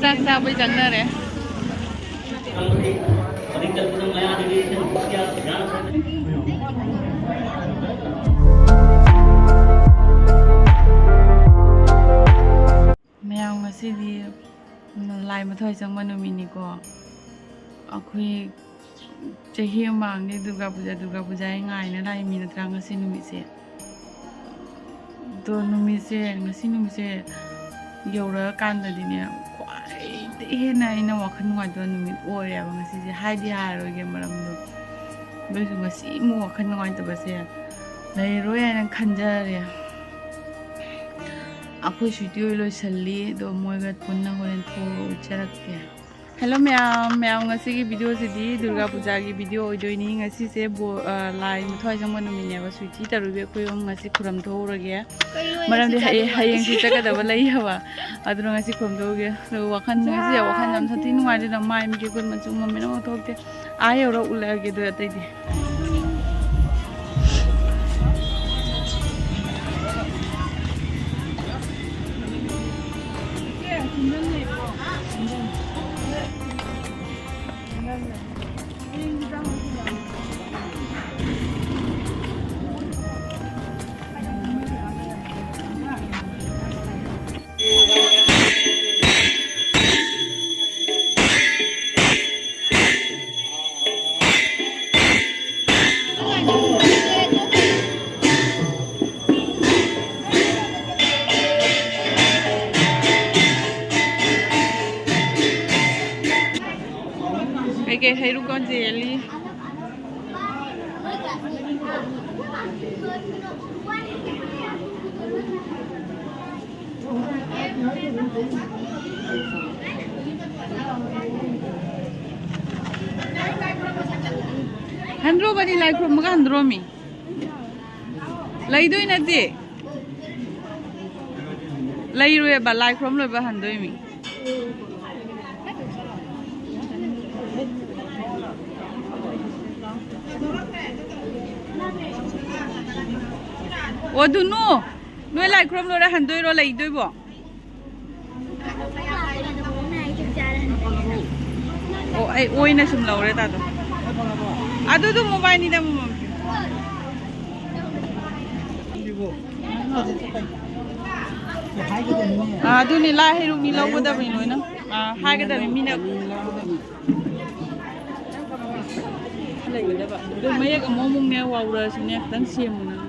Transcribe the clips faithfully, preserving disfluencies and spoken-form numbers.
ꯆꯥꯛ ꯆꯥꯕꯩ ꯆꯪꯅꯔꯦ꯫ ꯃꯌꯥꯝ, ꯉꯁꯤꯗꯤ ꯂꯥꯏ ꯃꯊ꯭ꯋꯥꯏ ꯆꯪꯕ ꯅꯨꯃꯤꯠꯅꯤꯀꯣ꯫ ꯑꯩꯈꯣꯏ ꯆꯍꯤ ꯑꯃ ꯃꯥꯡꯗꯦ ꯗꯨꯔꯒꯥ ꯄꯨꯖꯥ, ꯗꯨꯔꯒꯥ ꯄꯨꯖꯥ ꯍꯥꯏ ꯉꯥꯏꯅ ꯂꯥꯛꯏ ꯃꯤ ꯅꯠꯇ꯭ꯔꯥ ꯉꯁꯤ ꯅꯨꯃꯤꯠꯁꯦ? ꯑꯗꯣ ꯅꯨꯃꯤꯠꯁꯦ, ꯉꯁꯤ ꯅꯨꯃꯤꯠꯁꯦ ꯌꯧꯔꯛꯑꯀꯥꯟꯗꯗꯤꯅꯦ, ꯈ꯭ꯋꯥꯏꯗꯒꯤ ꯍꯦꯟꯅ ꯑꯩꯅ ꯋꯥꯈꯜ ꯅꯨꯡꯉꯥꯏꯇꯕ ꯅꯨꯃꯤꯠ ꯑꯣꯏꯔꯦꯕ ꯉꯁꯤꯁꯦ꯫ ꯍꯥꯏꯗꯤ ꯍꯥꯏꯔꯔꯣꯏꯒꯦ ꯃꯔꯝꯗꯣ꯫ ꯑꯗꯨꯏꯁꯨ ꯉꯁꯤꯃꯨꯛ ꯋꯥꯈꯜ ꯅꯨꯡꯉꯥꯏꯇꯕꯁꯦ ꯂꯩꯔꯔꯣꯏ ꯍꯥꯏꯅ ꯈꯟꯖꯔꯦ꯫ ꯑꯩꯈꯣꯏ ꯁ꯭ꯋꯤꯇꯤ ꯍꯣꯏ ꯂꯣꯏꯁꯜꯂꯤ, ꯑꯗꯣ ꯃꯣꯏꯒ ꯄꯨꯟꯅ ꯍꯣꯔꯦꯟ ꯊꯣꯛꯎꯖꯔꯛꯀꯦ꯫ ꯍꯦꯜꯂꯣ ꯃꯌꯥꯝ, ꯃꯌꯥꯝ, ꯉꯁꯤꯒꯤ ꯚꯤꯗꯤꯑꯣꯁꯤꯗꯤ ꯗꯨꯔꯒꯥ ꯄꯨꯖꯥꯒꯤ ꯚꯤꯗꯤꯑꯣ ꯑꯣꯏꯗꯣꯏꯅꯤ꯫ ꯉꯁꯤꯁꯦ ꯕꯣ-, ꯑ, ꯂꯥꯏ ꯃꯊ꯭ꯋꯥꯏ ꯆꯪꯕ ꯅꯨꯃꯤꯠꯅꯦꯕ꯫ ꯁ꯭ꯋꯤꯇꯤ ꯇꯔꯨꯕꯤ ꯑꯩꯈꯣꯏ ꯑꯍꯨꯝ ꯉꯁꯤ ꯈꯨꯔꯝ ꯊꯣꯛꯎꯔꯒꯦ꯫ ꯃꯔꯝꯗꯤ ꯍꯌꯦꯡ, ꯍꯌꯦꯡꯁꯨ ꯆꯠꯀꯗꯕ ꯂꯩꯌꯦꯕ꯫ ꯑꯗꯨꯅ ꯉꯁꯤ ꯈꯨꯔꯝ ꯊꯣꯛꯎꯒꯦ꯫ ꯑꯗꯨꯒ ꯋꯥꯈꯜ, ꯉꯁꯤꯁꯦ ꯋꯥꯈꯜ ꯌꯥꯝ ꯁꯥꯊꯤ ꯅꯨꯡꯉꯥꯏꯇꯦꯗ꯫ ꯃꯥꯏ ꯃꯤꯠꯀ ꯀꯨꯟ ꯃꯆꯨ ꯃꯃꯦꯟ ꯑꯃ ꯊꯣꯛꯇꯦ꯫ ꯑꯥ ꯌꯧꯔ ꯎꯠꯂꯛꯑꯒꯦ ꯑꯗꯨ ꯑꯇꯩꯗꯤ꯫ ꯀꯩꯀꯩ ꯍꯩꯔꯨꯛ ꯀꯥꯟꯁꯦ ꯌꯦꯜꯂꯤ꯫ ꯍꯟꯗ꯭ꯔꯣꯕꯗꯤ ꯂꯥꯏ ꯈꯨꯔꯨꯝꯃꯒ ꯍꯟꯗ꯭ꯔꯣꯃꯤ꯫ ꯂꯩꯗꯣꯏ ꯅꯠꯇꯦ꯫ ꯂꯩꯔꯣꯏꯕ, ꯂꯥꯏ ꯈꯨꯔꯨꯝ ꯂꯣꯏꯕ ꯍꯟꯗꯣꯏꯃꯤ꯫ ꯑꯣ, ꯑꯗꯨꯅꯨ, ꯅꯣꯏ ꯂꯥꯏ ꯈꯨꯔꯨꯝ ꯂꯣꯏꯔ ꯍꯟꯗꯣꯏꯔꯣ, ꯂꯩꯗꯣꯏꯕꯣ? ꯑꯣ, ꯑꯩ ꯑꯣꯏꯅ ꯁꯨꯝ ꯂꯧꯔꯦ ꯇꯥꯗꯣ꯫ ꯑꯗꯨꯗꯨ ꯃꯣꯕꯥꯏꯜꯅꯤꯗ ꯑꯃꯃꯝ꯫ ꯑꯥ, ꯑꯗꯨꯅꯤ, ꯂꯥꯏ ꯍꯩꯔꯨꯛ ꯃꯤ ꯂꯧꯒꯗꯕꯅꯤ ꯂꯣꯏꯅ꯫ ꯑꯥ, ꯍꯥꯏꯒꯗꯕꯅꯤ ꯃꯤꯅ꯫ ꯑꯗꯨ ꯃꯌꯦꯛ ꯑꯃꯨꯛ ꯑꯃꯨꯛꯅꯦ ꯋꯥꯎꯔꯛꯑꯁꯨꯅꯦ ꯈꯤꯇꯪ ꯁꯦꯝꯃꯨ ꯅꯪ꯫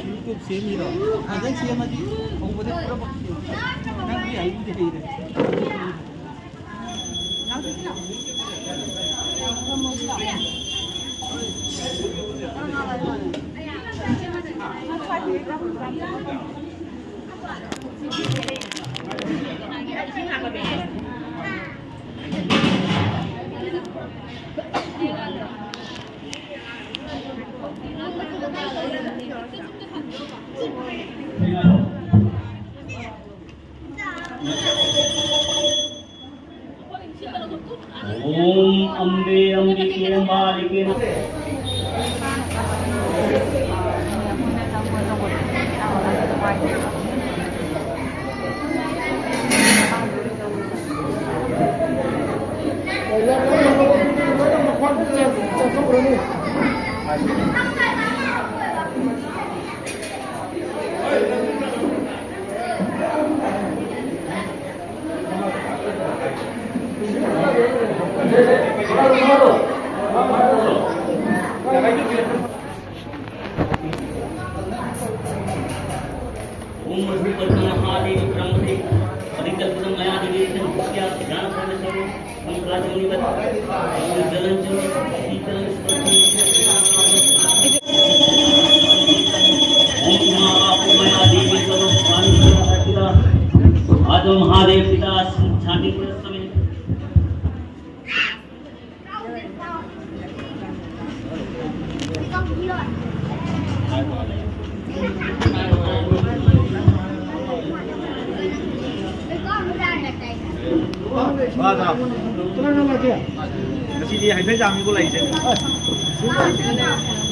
YouTube ꯁꯦꯝꯃꯤꯔꯣ? ꯐꯖꯅ ꯁꯦꯝꯃꯗꯤ ꯍꯧꯕꯗꯩ ꯄꯨꯔꯥꯃꯛ ꯁꯦꯝꯃꯤ꯫ ꯅꯪꯗꯤ ꯍꯩꯕꯨꯗꯤ ꯍꯩꯔꯦ꯫ ॐ अम्बे अम्बिके अम्बालिके नमः। ॐ मधुपर्क महादेव ब्रह्मणे परिकल्पितं मया निवेदितं भक्त्या ध्यानपूर्वकं ओंकारो निवत्। ॐ जलं च शीतलं स्पर्शनीयं ॐ महादेव आज महादेव पिता झांकी पुरस्समे। ꯉꯁꯤꯗꯤ ꯍꯥꯏꯐꯦꯠ ꯌꯥꯝꯃꯤꯀꯣ ꯂꯩꯁꯦ꯫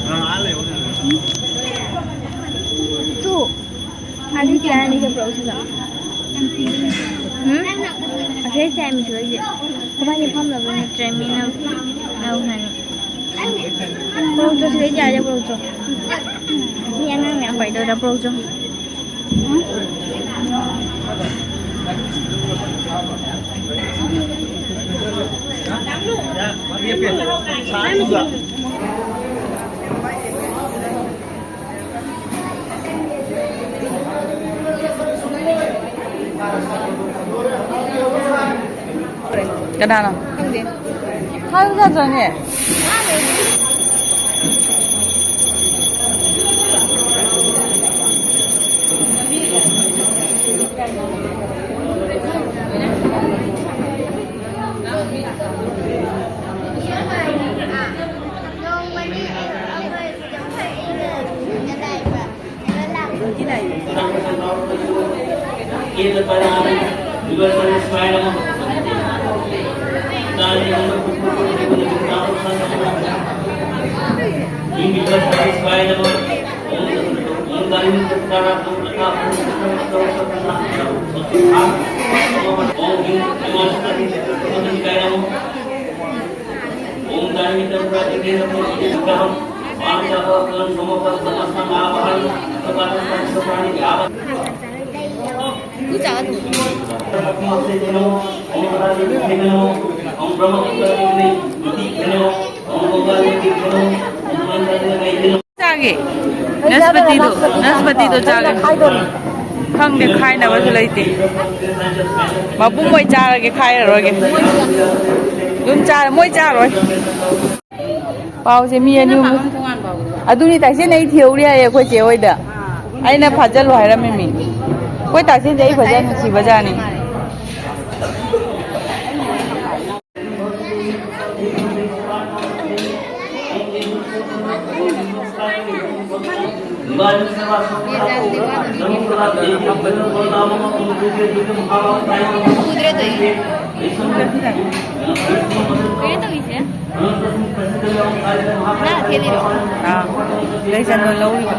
ꯑꯥ, ꯑꯥ ꯂꯩꯍꯧꯔꯦ꯫ ꯇꯨ꯫ ꯍꯧꯖꯤꯛ ꯀꯌꯥꯅꯤꯒ ꯄꯨꯔꯛꯎꯁꯤꯕ? ꯎꯝ? ꯑꯁꯤꯗꯩ ꯆꯥꯏ ꯃꯤꯁꯨ ꯑꯩꯁꯦ꯫ ꯈꯨꯕꯥꯅꯤ ꯐꯝꯅꯕ ꯅꯠꯇ꯭ꯔꯦ, ꯃꯤꯅ ꯂꯧꯈ꯭ꯔꯅꯤ꯫ ꯄꯨꯔꯛꯎꯆꯣ, ꯁꯤꯗꯩ ꯆꯥꯏꯁꯦ ꯄꯨꯔꯛꯎꯆꯣ꯫ ꯃꯤ ꯑꯉꯥꯡ ꯃꯌꯥꯝ ꯄꯥꯏꯗꯧꯔ ꯄꯨꯔꯛꯎꯆꯣ꯫ ꯀꯅꯥꯅꯣ? ꯈꯪꯗꯦ꯫ ꯍꯥꯏꯕ ꯌꯥꯗ꯭ꯔꯅꯦ? ꯆꯥꯒꯦ꯫ ꯅꯁꯄꯇꯤꯗꯣ, ꯅꯁꯄꯇꯤꯗꯣ ꯆꯥꯒꯦ꯫ ꯈꯪꯗꯦ, ꯈꯥꯏꯅꯕꯁꯨ ꯂꯩꯇꯦ꯫ ꯃꯄꯨꯝ ꯑꯣꯏ ꯆꯥꯔꯒꯦ, ꯈꯥꯏꯔꯔꯣꯏꯒꯦ꯫ ꯑꯗꯨꯝ ꯆꯥꯔ-, ꯃꯣꯏ ꯆꯥꯔꯣꯏ꯫ ꯄꯥꯎꯁꯦ ꯃꯤ ꯑꯅꯤ ꯑꯍꯨꯝ꯫ ꯑꯗꯨꯅꯤ ꯇꯥꯏꯁꯦ, ꯑꯩ ꯊꯤꯍꯧꯔꯤ ꯍꯥꯏꯌꯦ ꯑꯩꯈꯣꯏ ꯆꯦ ꯍꯣꯏꯗ꯫ ꯑꯩꯅ ꯐꯥꯖꯜꯂꯨ ꯍꯥꯏꯔꯝꯃꯤꯃꯤ꯫ ꯑꯩꯈꯣꯏ ꯇꯥꯏꯁꯦꯟꯁꯦ ꯑꯩ ꯐꯖꯅ ꯅꯨꯡꯁꯤꯕꯖꯥꯠꯅꯤ꯫ ꯑꯥ, ꯂꯩ ꯆꯟꯗꯣꯟ ꯂꯧꯔꯤꯕ꯫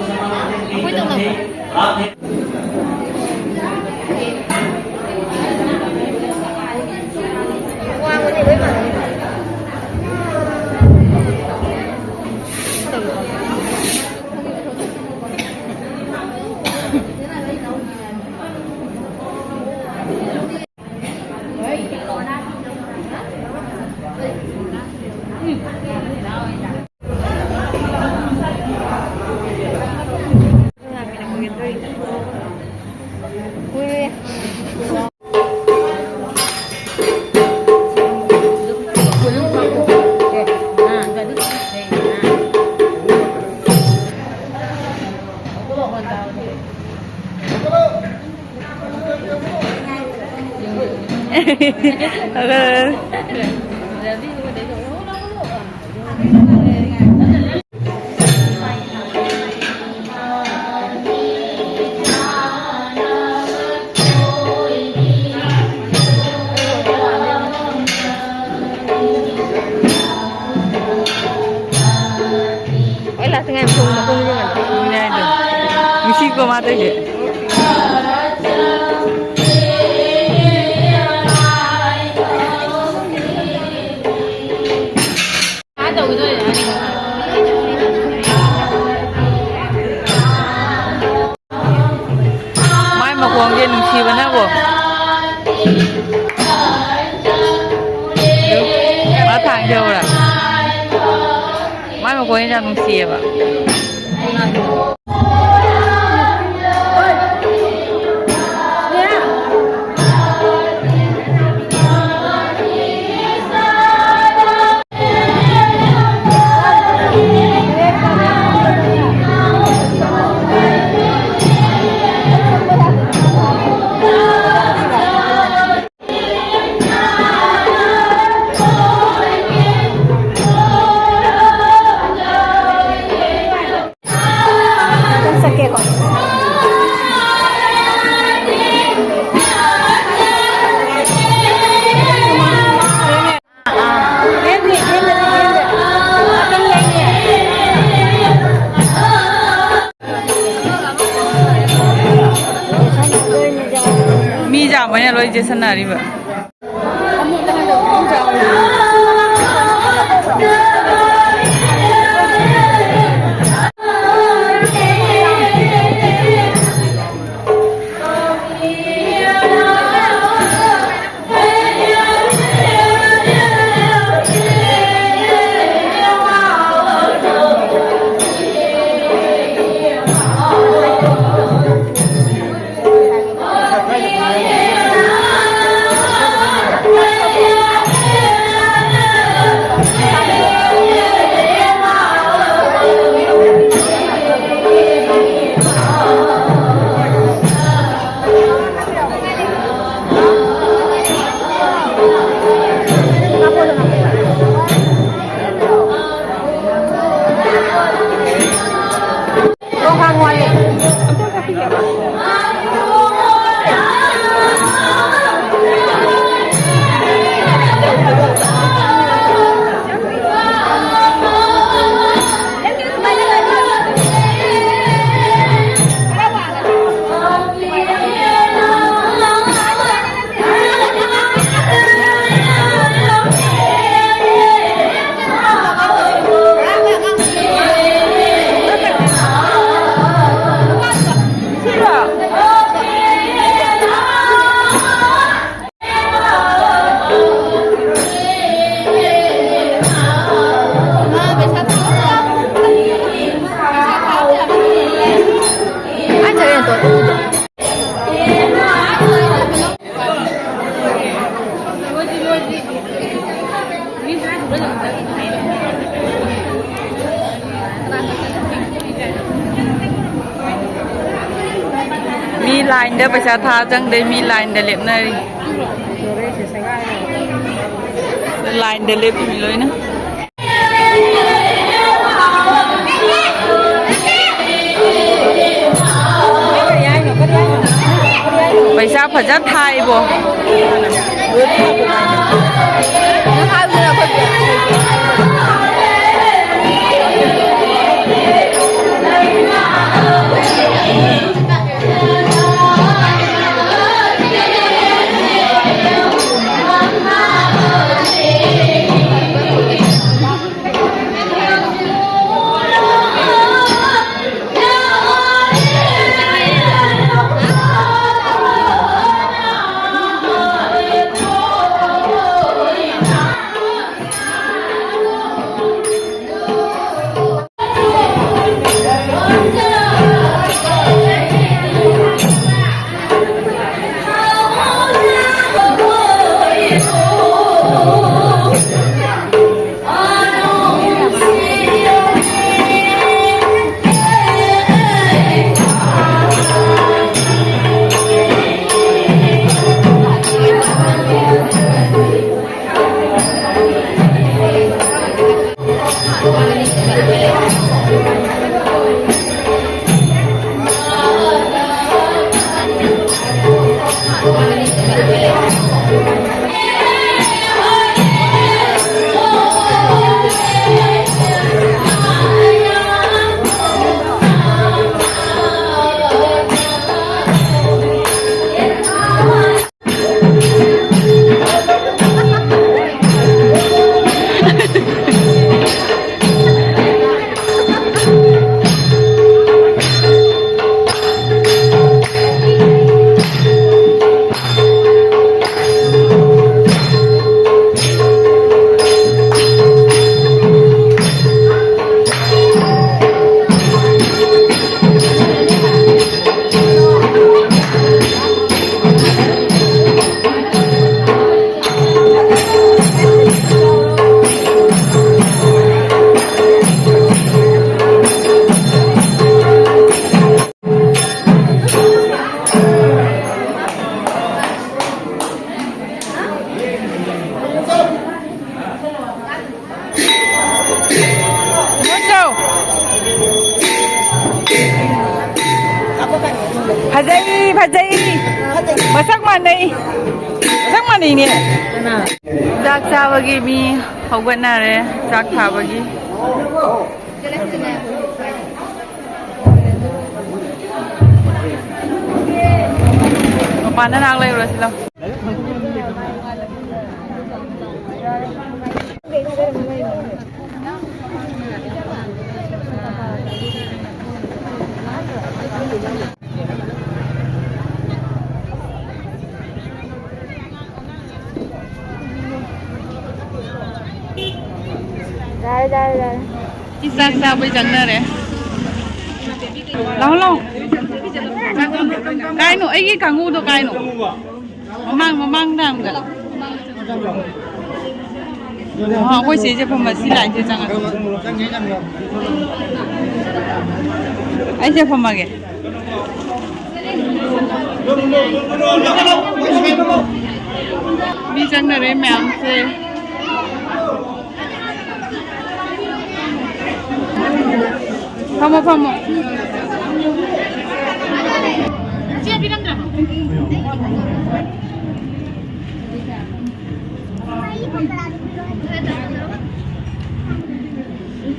ꯑꯩ ꯂꯥꯛꯇ꯭ꯔꯤꯉꯩ ꯃꯈꯣꯡ ꯃꯈꯣꯡ ꯌꯦꯡꯍꯟꯒꯦ꯫ ꯑꯗꯨꯅꯦ ꯍꯥꯏꯗꯣ꯫ ꯅꯨꯡꯁꯤꯀꯣ ꯃꯥ ꯇꯧꯏꯁꯦ꯫ ꯃꯥꯏ ꯃꯈꯣꯡꯁꯦ ꯅꯨꯡꯁꯤꯕꯅꯕꯨ꯫ ꯃꯥ ꯊꯥꯡꯁꯦ ꯍꯧꯔ꯫ ꯃꯥꯏ ꯃꯈꯣꯡꯁꯦ ꯌꯥꯝ ꯅꯨꯡꯁꯤꯌꯦꯕ꯫ ꯃꯤ ꯌꯥꯝꯕꯅ ꯂꯣꯏ ꯆꯦꯁꯟꯅꯔꯤꯕ꯫ ꯃꯤ ꯂꯥꯏꯟꯗ ꯄꯩꯁꯥ ꯊꯥ ꯆꯪꯗꯩ ꯃꯤ ꯂꯥꯏꯟꯗ ꯂꯦꯞꯅꯔꯤ꯫ ꯂꯥꯏꯟꯗ ꯂꯦꯞꯄꯤ ꯃꯤ ꯂꯣꯏꯅ꯫ ꯄꯩꯁꯥ ꯐꯖ ꯊꯥꯏꯕꯣ꯫ ꯐꯖꯩ, ꯐꯖꯩ꯫ ꯃꯁꯛ ꯃꯥꯟꯅꯩ꯫ ꯃꯁꯛ ꯃꯥꯟꯅꯩꯅꯦ꯫ ꯀꯅꯥ? ꯆꯥꯛ ꯆꯥꯕꯒꯤ ꯃꯤ ꯍꯧꯒꯠꯅꯔꯦ꯫ ꯆꯥꯛ ꯊꯥꯕꯒꯤ꯫ ꯃꯄꯥꯟꯗ ꯉꯥꯏꯍꯥꯛ ꯂꯩꯔꯨꯔꯁꯤ ꯂꯥꯎ꯫ ꯌꯥꯔꯦ, ꯌꯥꯔꯦ, ꯌꯥꯔꯦ꯫ ꯆꯥꯛ ꯆꯥꯕꯩ ꯆꯪꯅꯔꯦ꯫ ꯂꯥꯛꯑꯣ, ꯂꯥꯛꯑꯣ꯫ ꯀꯥꯏꯅꯣ? ꯑꯩꯒꯤ ꯀꯥꯡꯉꯧꯗꯣ ꯀꯥꯏꯅꯣ? ꯃꯃꯥꯡ, ꯃꯃꯥꯡꯗ ꯑꯝꯗ꯫ ꯑꯣ, ꯑꯩꯈꯣꯏ ꯆꯦꯁꯦ ꯐꯝꯃ ꯁꯤ ꯂꯥꯏꯟꯁꯦ ꯆꯪꯉꯒꯦ꯫ ꯑꯩꯁꯦ ꯐꯝꯃꯒꯦ꯫ ꯃꯤ ꯆꯪꯅꯔꯦ ꯃꯌꯥꯝꯁꯦ꯫ ꯐꯝꯃꯣ, ꯐꯝꯃꯣ꯫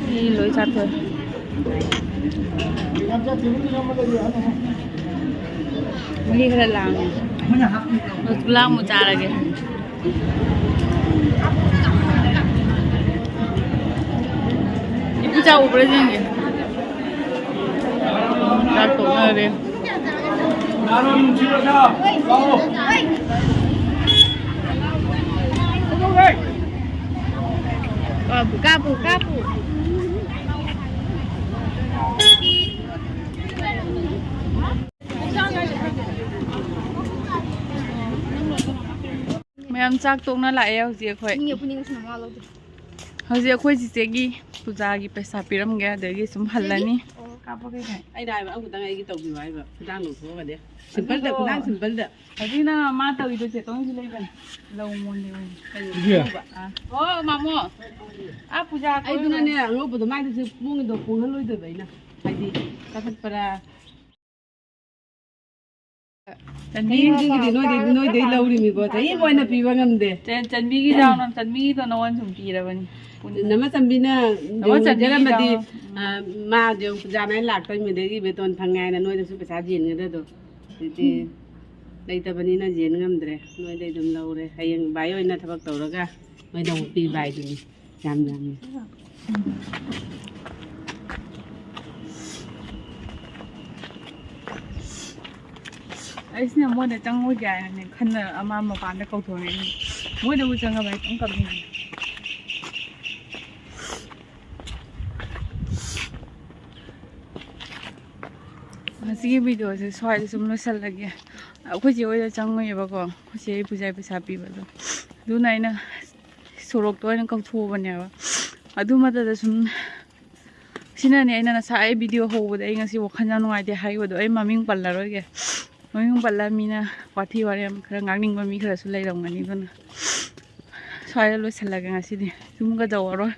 ꯃꯤ ꯂꯣꯏ ꯆꯥꯊꯣꯛꯑꯦ꯫ ꯃꯍꯤ ꯈꯔ ꯂꯥꯡꯉꯦ꯫ ꯔꯁꯒꯨꯜꯂꯥ ꯑꯃꯨꯛ ꯆꯥꯔꯒꯦ꯫ ꯏꯄꯨ ꯆꯥ ꯎꯕ꯭ꯔꯥ ꯌꯦꯡꯒꯦ꯫ ꯆꯥꯛ ꯇꯣꯛꯅꯔꯦ꯫ ꯀꯥꯞꯄꯨ, ꯀꯥꯞꯄꯨ, ꯀꯥꯞꯄꯨ꯫ ꯃꯌꯥꯝ ꯆꯥꯛ ꯇꯣꯛꯅ ꯂꯥꯛꯑꯦ ꯍꯧꯖꯤꯛ ꯑꯩꯈꯣꯏ꯫ ꯃꯤ ꯑꯩꯈꯣꯏꯅꯤ ꯉꯁꯤ ꯃꯃꯥ ꯂꯧꯗꯦ꯫ ꯍꯧꯖꯤꯛ ꯑꯩꯈꯣꯏ ꯆꯤꯆꯦꯒꯤ ꯄꯨꯖꯥꯒꯤ ꯄꯩꯁꯥ ꯄꯤꯔꯝꯒꯦ, ꯑꯗꯒꯤ ꯁꯨꯝ ꯍꯜꯂꯅꯤ꯫ ꯑꯣ, ꯀꯥꯞꯄꯒꯦ ꯀꯥꯏ? ꯑꯩꯅ ꯍꯥꯏꯕ ꯑꯃꯈꯛꯇꯪ ꯑꯩꯒꯤ ꯇꯧꯕꯤꯌꯨ ꯍꯥꯏꯕ, ꯈꯨꯗꯥꯡ ꯂꯧꯊꯣꯛꯑꯒꯅꯦ꯫ ꯁꯤꯝꯄꯜꯗ, ꯑꯗꯨꯗꯣ ꯈꯨꯗꯥꯡ ꯁꯤꯝꯄꯜꯗ꯫ ꯍꯧꯖꯤꯛ ꯅꯪ ꯃꯥ ꯇꯧꯔꯤꯗꯣ ꯆꯦꯇꯣꯡꯁꯨ ꯂꯩꯕꯅꯤ꯫ ꯂꯧ ꯃꯣꯟꯗꯦ ꯑꯣꯏꯅ꯫ ꯀꯩꯅꯣ ꯏꯕꯦ꯫ ꯇꯧꯕ꯫ ꯑꯥ꯫ ꯑꯣ, ꯃꯥꯃꯣ꯫ ꯑꯥ, ꯄꯨꯖꯥ ꯀꯣꯏꯔꯨꯔꯣ꯫ ꯑꯩꯗꯨꯅꯅꯦ, ꯑꯉꯧꯕꯗꯣ ꯃꯥꯏꯗꯨꯁꯨ ꯄꯣꯡꯉꯤꯗꯣ ꯄꯣꯡꯍꯜꯂꯣꯏꯗꯣꯏꯕ ꯑꯩꯅ꯫ ꯍꯥꯏꯗꯤ, ꯀꯥꯈꯠꯄꯔꯥ? ꯆꯍꯤ ꯈꯨꯗꯤꯡꯒꯤꯗꯤ ꯅꯣꯏꯗꯩ, ꯅꯣꯏꯗꯩ ꯂꯧꯔꯤꯃꯤꯀꯣ, ꯆꯍꯤ ꯑꯃ ꯑꯣꯏꯅ ꯄꯤꯕ ꯉꯝꯗꯦ꯫ ꯆꯟꯕꯤꯒꯤ ꯆꯥꯎꯅ, ꯆꯟꯕꯤꯒꯤꯗꯣ ꯅꯉꯣꯟ ꯁꯨꯝ ꯄꯤꯔꯕꯅꯤ꯫ ꯅꯃ ꯆꯟꯕꯤꯅ ꯅꯃ ꯆꯟꯕꯤꯒꯤ ꯌꯣꯟꯖꯔꯝꯃꯗꯤ, ꯆꯥꯎꯅ꯫ ꯎꯝ꯫ ꯑ, ꯃꯥ ꯌꯦꯡꯉꯨ, ꯄꯨꯖꯥꯅ ꯑꯩ ꯂꯥꯛꯇꯣꯏꯃꯤꯗꯒꯤ ꯕꯦꯇꯣꯟ ꯐꯪꯉꯦ ꯍꯥꯏꯅ ꯅꯣꯏꯗꯁꯨ ꯄꯩꯁꯥ ꯌꯦꯟꯒꯗꯗꯣ꯫ ꯑꯗꯨꯗꯤ ꯂꯩꯇꯕꯅꯤꯅ ꯌꯦꯟ ꯉꯝꯗ꯭ꯔꯦ꯫ ꯅꯣꯏꯗꯩ ꯑꯗꯨꯝ ꯂꯧꯔꯦ꯫ ꯍꯌꯦꯡ ꯚꯥꯏ ꯑꯣꯏꯅ ꯊꯕꯛ ꯇꯧꯔꯒ ꯅꯣꯏꯗ ꯑꯃꯨꯛ ꯄꯤꯕ ꯍꯥꯏꯗꯨꯅꯤ꯫ ꯌꯥꯝ ꯌꯥꯝꯅ꯫ ꯑꯩꯁꯤꯅ ꯃꯣꯏꯗ ꯆꯪꯉꯣꯏꯗꯦ ꯍꯥꯏꯅꯅꯦ ꯈꯟꯅ ꯑꯃ ꯃꯄꯥꯟꯗ ꯀꯧꯊꯣꯔꯛꯏꯅꯦ꯫ ꯃꯣꯏꯗꯕꯨ ꯆꯪꯉꯕ ꯑꯩ ꯀꯩꯝ ꯀꯞꯅꯤꯡꯗꯦ꯫ ꯉꯁꯤꯒꯤ ꯚꯤꯗꯤꯑꯣꯁꯦ ꯁ꯭ꯋꯥꯏꯗ ꯁꯨꯝ ꯂꯣꯏꯁꯤꯜꯂꯒꯦ꯫ ꯑꯩꯈꯣꯏ ꯆꯦ ꯍꯣꯏꯗ ꯆꯪꯉꯨꯏꯌꯦꯕꯀꯣ, ꯑꯩꯈꯣꯏ ꯆꯦ ꯄꯨꯖꯥꯒꯤ ꯄꯩꯁꯥ ꯄꯤꯕꯗꯣ꯫ ꯑꯗꯨꯅ ꯑꯩꯅ ꯁꯣꯔꯣꯛꯇ ꯑꯣꯏꯅ ꯀꯧꯊꯣꯛꯎꯕꯅꯦꯕ꯫ ꯑꯗꯨ ꯃꯇꯝꯗ ꯁꯨꯝ, ꯁꯤꯅꯅꯦ ꯑꯩꯅ ꯉꯁꯥꯏ ꯚꯤꯗꯤꯑꯣ ꯍꯧꯕꯗ ꯑꯩ ꯉꯁꯤ ꯋꯥꯈꯜ ꯌꯥꯝ ꯅꯨꯡꯉꯥꯏꯇꯦ ꯍꯥꯏꯈꯤꯕꯗꯣ꯫ ꯑꯩ ꯃꯃꯤꯡ ꯄꯜꯂꯔꯣꯏꯒꯦ꯫ ꯃꯃꯤꯡ ꯄꯜꯂ ꯃꯤꯅ ꯋꯥꯊꯤ ꯋꯥꯔꯦꯝ ꯈꯔ ꯉꯥꯡꯅꯤꯡꯕ ꯃꯤ ꯈꯔꯁꯨ ꯂꯩꯔꯝꯒꯅꯤ꯫ ꯑꯗꯨꯅ ꯁ꯭ꯋꯥꯏꯗ ꯂꯣꯏꯁꯤꯜꯂꯒꯦ ꯉꯁꯤꯗꯤ꯫ ꯌꯨꯝꯒ ꯌꯧꯔꯔꯣꯏ꯫